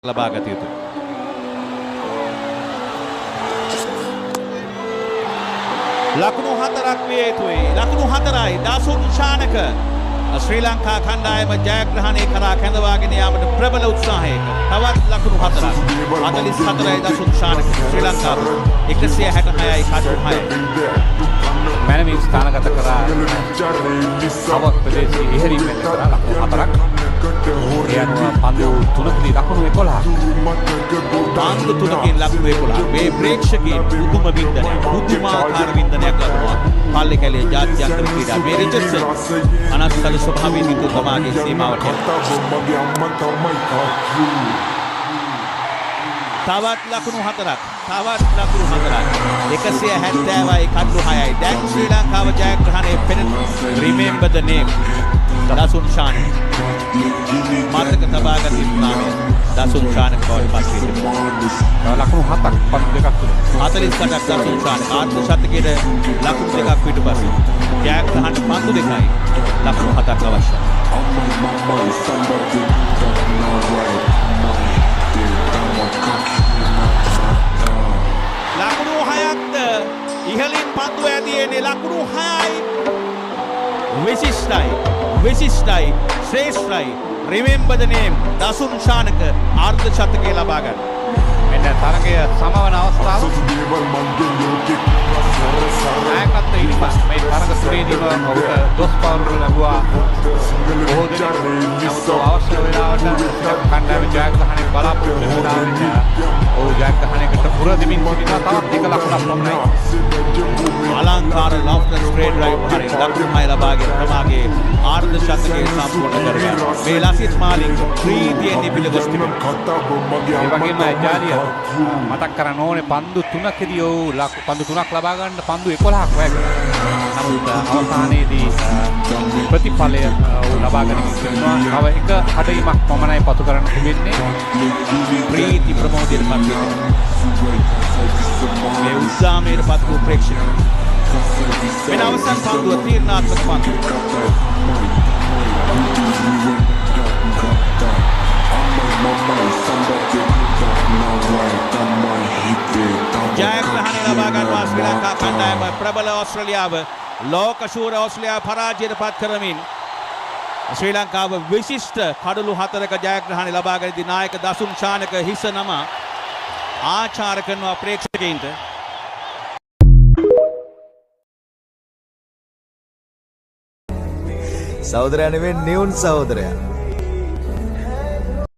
ලබා ගත යුතුයි. ලකුණු 4ක් විය යුතුයි. ලකුණු 4යි දසුන් ශානක ශ්‍රී ලංකා කණ්ඩායම ජයග්‍රහණය කරා කැඳවාගෙන යාමට ප්‍රබල උත්සාහයක. තවත් ලකුණු 4ක්. 44යි දසුන් ශානක ශ්‍රී ලංකාව 166යි කඩු 6යි. මැනවින් ස්ථානගත කරා තව ප්‍රදේශයේ ඉහළින් වෙන්න කරා ලකුණු 4ක්. ඒ අනුව පන්දු 3කදී ලකුණු 11ක්. පන්දු 3කින් ලකුණු 11. මේ ප්‍රේක්ෂකයින් පුදුම වින්දනයක්, පුදුමාකාර වින්දනයක් ලබනවා. පල්ලෙකැලේ ජාත්‍යන්තර ක්‍රීඩා. මේ රිචඩ්සන් අනස්සල ස්වභාවයෙන් යුතු තමාගේ සීමාවට යනවා. තවත් ලකුණු 4ක්. තවත් ලකුණු 4ක්. 170යි කඩලු 6යි. දැන් ශ්‍රී ලංකාව ජයග්‍රහණය පෙනෙන. Remember the name. Dasun Shanaka. මතක තබා ගත යුතු නාමය දසුන් ශානක බවට පත් වී තිබෙනවා. තව ලකුණු 7ක් පන්දු දෙකක් තුල. 48ක් දසුන් ශානක ආර්ධ ශතකයේ ලකුණු 2ක් පිටුපසින්. ජයග්‍රහණ පන්දු 2යි ලකුණු 7ක් අවශ්‍යයි. ලකුණු 6ක්ද ඉහළින් පන්දු ඇදී එන්නේ. ලකුණු 6යි විශිෂ්ටයි, විශිෂ්ටයි, ශ්‍රේෂ්ඨයි. Remember the name Dasun Shanaka අර්ධ ශතකය ලබා ගන්න. මෙන්න තරගය සමවන අවස්ථාව. නායකත්ව ඉනිම මේ තරග තුනේදීම ඔහුට දොස් පවරනු ලැබුවා බොහෝ දෙනෙක්. නමුත් ඔහු අවශ්‍ය වෙලාවට කණ්ඩායම ජයග්‍රහණය බලාපොරොත්තු වෙන වෙලාවෙට ඔහු ජයග්‍රහණයකට පුර දෙමින් සිටිනවා. තවත් එක ලකුණක් පමණයි. අලංකාර ලොෆ්ටන් ස්ට්‍රේට් ඩ්‍රයිව් හරින් ලකුණු 6 ලබාගෙන තමාගේ ආර්ධ ශතකය සම්පූර්ණ කරගන්නවා. මේ ලසිත් මාලිංග ප්‍රීතියෙන් ඉපිල ගොස් තිබෙනවා. ඒ වගේම ජාලිය මතක් කරන්න ඕනේ පන්දු 3කදී ඔහු පන්දු 3ක් ලබා ගන්න පන්දු 11ක් වැය කළා. නමුත් අවසානයේදී ප්‍රතිඵලය ඔහු ලබා ගනිමින් සිටිනවා. තව එක කඩයිමක් පමණයි පසු කරන්න තිබෙන්නේ. ප්‍රීති ප්‍රමෝදයට පත් වී තිබෙනවා. මේ උද්දාමයට පත් වූ ප්‍රේක්ෂකයන්. වෙන අවසන් පන්දුව තීරණාත්මක පන්දුව. ජයග්‍රහණය ලබා ගන්නවා ශ්‍රී ලංකා කණ්ඩායම. ප්‍රබල ඕස්ට්‍රේලියාව, ලෝක ශූර ඕස්ට්‍රේලියාව පරාජයට පත් කරමින් ශ්‍රී ලංකාව විශිෂ්ට කඩලු 4ක ජයග්‍රහණය ලබා ගනිද්දී නායක දසුන් ශානක හිස නම ආචාර කරනවා ප්‍රේක්ෂකයින්ට. සහෝදරයා නෙවෙයි නියුන් සහෝදරයා.